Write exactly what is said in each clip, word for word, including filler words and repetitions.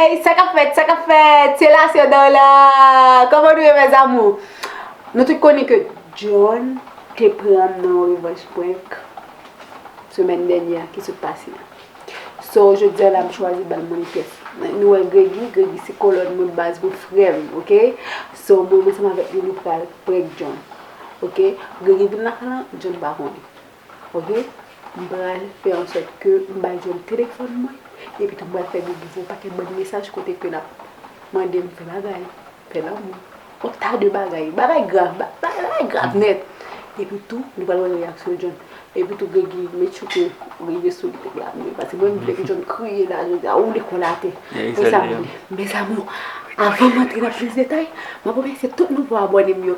Sa k ap fèt, sa k ap fèt, se la, se dan la. Kòman nou ye, mes amours? Nou tout konnen ke John te pran m nan yon revanj prank semèn dènyè a ki sot pase a. So, jodi a la, m chwazi ba l mwen pyès. Nou wè Gregy, Gregy se kolòn mwen baz pou frè m, oke? So, mwen, mwen ansanm avèk li, nou pral prank John, oke? Gregy vin lakay lan, John pa konnen. Oke? M pral fè an sòt ke m bay John telefòn mwen, epi tou m pral fè Gregy voye yon pakèt bann mesaj kote ke l ap mande m fè bagay, fè lanmou. Yon ta de bagay. Bagay grav, ba- bagay grav nèt. Epi tou, nou pral wè reyaksyon John. Epi tou, Gregy, make sure ke w rive sou li, la, men, paske mwen, m vle ke John kriye la, jodi a, ou li kò l atè. Mezanmi, avan m antre nan plis detay, m ap remèsye tout nouvo abòne m yo.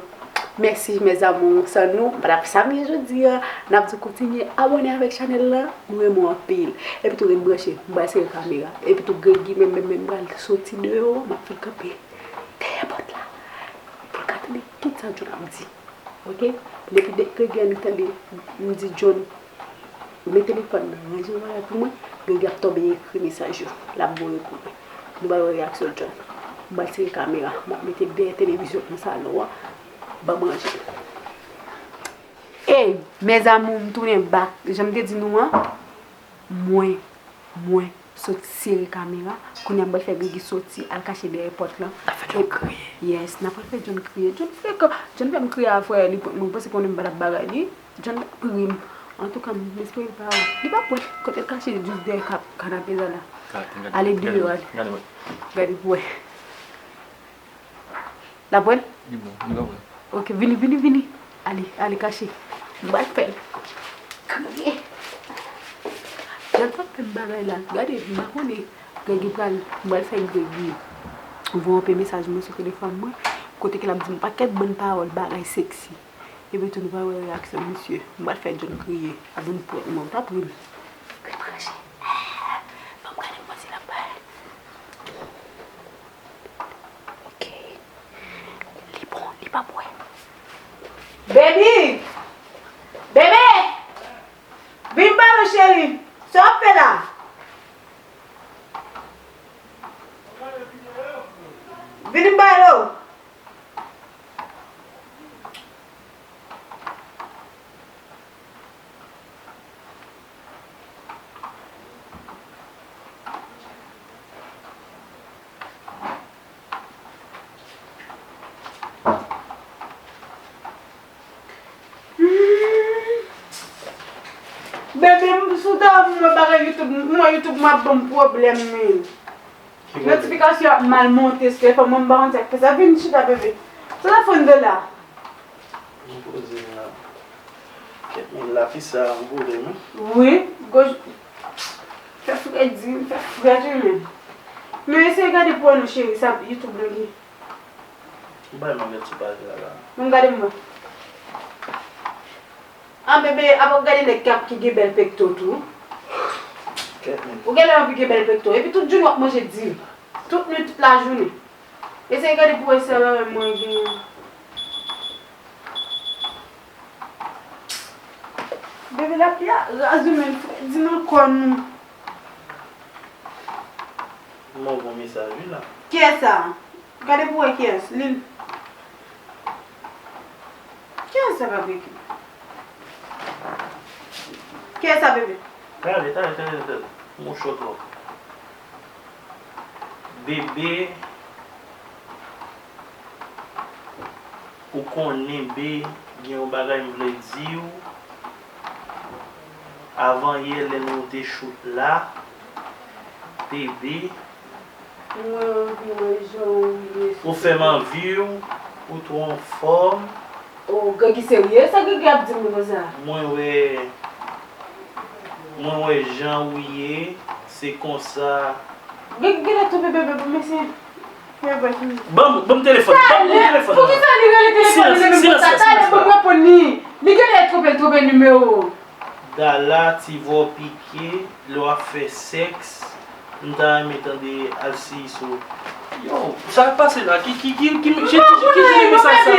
Mèsi, mes amours. San nou, m pa t ap sa m ye jodi a. N ap di kontinye abòne avèk chanèl la. Nou renmen w anpil. Epi tou, ret branche. M pral sere kamera. Epi tou, Gregy, menm, menm, menm, m pral soti deyò. M ap fè l kanpe dèyè pòt la. Pou l ka tande tout sa John ap di. Oke? Depi de, Gregy annik tande, m di John, men telefòn nan, ranje yon bagay pou mwen, Gregy ap tonbe ekri mesaj yo. L ap voye pou mwen. Nou pral wè reyaksyon John. M pral sere kamera. M ap mete l dèyè televizyon nan salon an. Ban m ranje. Ey, mes amours, m tounen back. Jan m te di nou an, mwen, mwen sot sere kamera. Kounye a m pral fè Gregy soti, al kache dèyè pòt lan. N ap fè John kriye. Yes, n ap fè John kriye. John frekan. John fè m kriye a frè li, mwen panse konnen m pa t ap bagay li. John ap ri m. Antouka, m espere li pa, li p ap wè. Kote l kache jis dèyè ka- kanape sa la. Ale deyò, ale. Gade pou wè. L ap wè l? Li bon, li p ap wè. Oke, vini, vini, vini. Ale, ale kache. M pral fè l kriye. John pral fè m bagay la. Gade, m pa konnen. Gregy pral, m pral fè Gregy voye yon pe mesaj mwen sou telefòn mwen. Kote ke l ap di m pakèt bann pawòl, bagay seksi. Epi tou nou pral wè reyaksyon misye. M pral fè John kriye. Ap vin prank mwen, w t ap ri m. Ret branche. Ban m gade m panse l ap bay. Oke. Li bon, li p ap wè. Baby! Bebe! Vin m pale w, cheri. Sa w ap fè la? Vin m pale w. Bebe, m sou ta m wè bagay YouTube, m wè YouTube m ap ban m pwoblèm, men. Notifikasyon ap mal monte sou telefòn mwen, m pa konn sa k fè sa. Vin chita, bebe. Sa w ap fè anndan la? M poze la. Kèt, men lafi sa m boule, men. Wi, goj. Fè fredi, fè fredi, men. Men eseye gade pou wè non, cheri, sa YouTube lan gen. Ou bay m anmèt sou paj la, la. Men gade m wè. An, bebe, apa w gade nèg k ap, ki gen bèl pekto tou? Kèt, men. Ou genlè anvi gen bèl pekto. Epi tout jounen w ap manje diri. Tout nuit, tout lajounen. Eseye gade pou wè si sa pa menm mwen gen. Bebe, lapli a raz wi, men fredi nan kò nou. M voye yon mesaj wi la. Kiyès sa? Gade pou wè kiyès. Li. Kiyès sa k ap ekri? Kiyès sa, bebe? Talè, talè, talè, talè. Mouch yo twòp. Bebe, ou konnen, be, gen yon bagay m vle di w. Avan yè, lè nou te choute la, bebe. Mwen anvi wè jan ou ye. Ou fè m anvi w, ou twò anfòm. Oh, Gregy serye? Sa Gregy ap di m konsa? Mwen wè, mwen wè jan ou ye, se konsa. Gregy genlè twonpe bebe pou mesye. Ban m, ban m telefòn, ban m telefòn. Poukisa li rele telefòn li menm konsa? Talè, ban m reponn li. Li genlè twonpe, l twonpe nimewo. Dala, ti vò pike, lè w ap fè sèks, m ta renmen tande Alsiyis ou. Yo, sa k pase la? Ki, ki, ki, ki, ki, ki, ki mesaj sa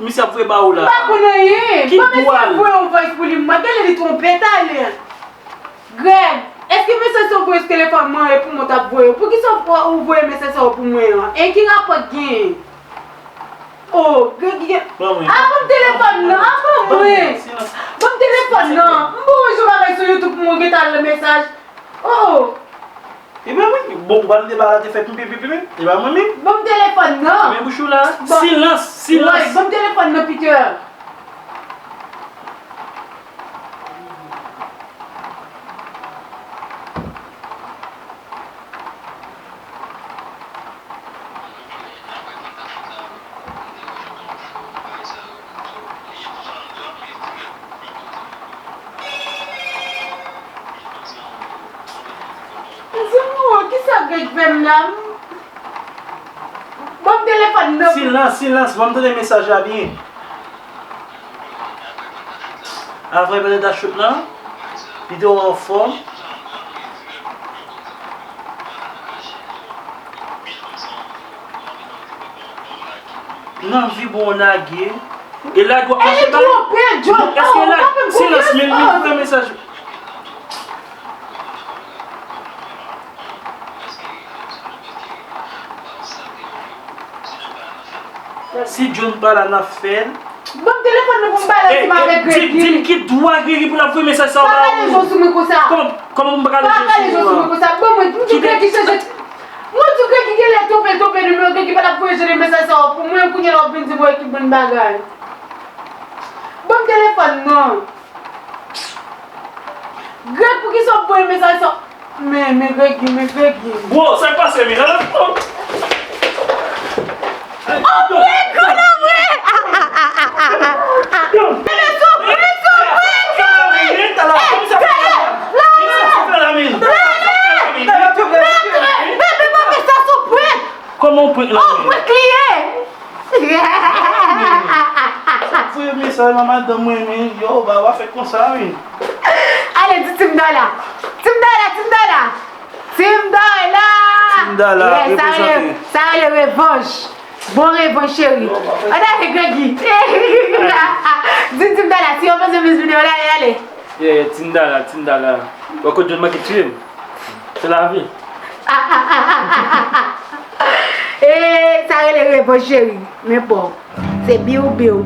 misye ap voye ba ou la? M pa konn anyen. Ki dwa l? Misye ap voye yon voice pou li, m wè genlè li twonpe talè. Greg, èske mesaj sa Ou voye sou telefòn mwen e pou mwen t ap voye. Poukisa w, ou voye mesaj sa yo pou mwen an? E ki rapò k genyen? Oh, Greg gen. Ban mwen. Ah, ban m telefòn nan. Ah, ban mwen. Silans. Ban m telefòn nan. M pou wè yon bagay sou YouTube pou mwen gentan al nan mesaj. Oh. Ebyen wi, bon, ou pa tande bagay la te fè pipi pipi pipi. E pa mwen menm. Ban m telefòn nan. Ebyen bouch ou la. Silans, silans. Ban m telefòn nan, Peter. Zanmi, kisa Greg fè m la? Ban m telefòn nan. Silans, silans, ban m tande mesaj la byen. Apre pètèt a chout lan, li te anfòm. Nan vi bon lage. E lage w ap mache bay. Èske lage? Silans, men li voye mesaj. Si John pa la, n ap fè l. Ban m telefòn nan pou m pale ansanm avèk Greg. Di m ki dwa Greg pou l ap voye mesaj sa yo ba ou. Pa kale je w sou mwen konsa. Kòman, kòman pou m pa kale je w sou mwen? Pa kale je w sou mwen konsa. Ban mwen, m di Greg ki chanje. Mwen di Greg ki genlè twonpe, twonpe nimewo, Greg ki pa t ap voye jan de mesaj sa yo pou mwen, kounye a la w ap vin di mwen ki bann bagay. Ban m telefòn nan. Greg, poukisa w ap voye mesaj sa? Men, men Greg, men Greg. Bro, sa k pase, men? Nan, nan, oh, Greg, konnen mwen! Mwen soufri, soufri, soufri! Ey, talè, talè! Bebe, pa fè sa sou prank! Kòman w prank la? Oh, prank li ye! Sa voye mesaj nan madanm mwen, men yo, ba, w a fè konsa, wi. Ale, di Tim Dala. Tim Dala, Tim Dala. Tim Dala. Tim Dala, yeah, sa rele, reprezante. Sa rele revanch. Bon revanch, cheri. Yo, w a fè. Ann ale, Gregi. Di Tim Dala, si yo bezwen vin vini, ale, ale. Yeah, Tim Dala, Tim Dala. Ou konnen John manke tiye m. Se lavi. E, sa rele revanch, cheri. Men bon, se biw, biw.